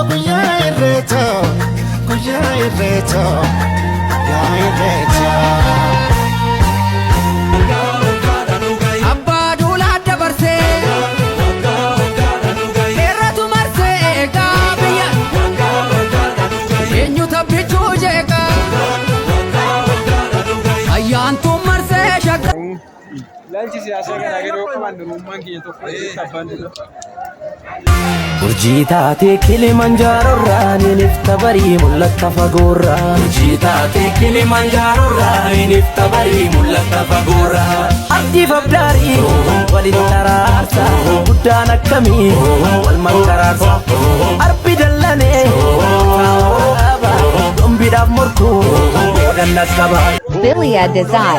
Guyyaa Irreechaa, guyyaa Irreechaa, yaa Irreechaa. Abbaa duulaa dabarsee dheeratu marsee eegaa biyya eenyu tabbichuu jeeqaa ayyaantuun marsee shagga. Ilaalchi siyaasaa garaa garaa yoo qabaanne Oromummaan keenya tokko jechuudha abbaan duulaa. Urjii taatee Kilimanjaaroorraa ni ifta barii mul'atta fagoorraa. Urjii taatee Kilimanjaaroorraa ni ifta barii mul'atta fagoorraa. Abdiif abdaarii walitti araarsa, guddaan akkamii wal mankaraarsa. Arbi dallanee kaaba dhombiidhaaf morkuu boodan qaba. Bilia Desai.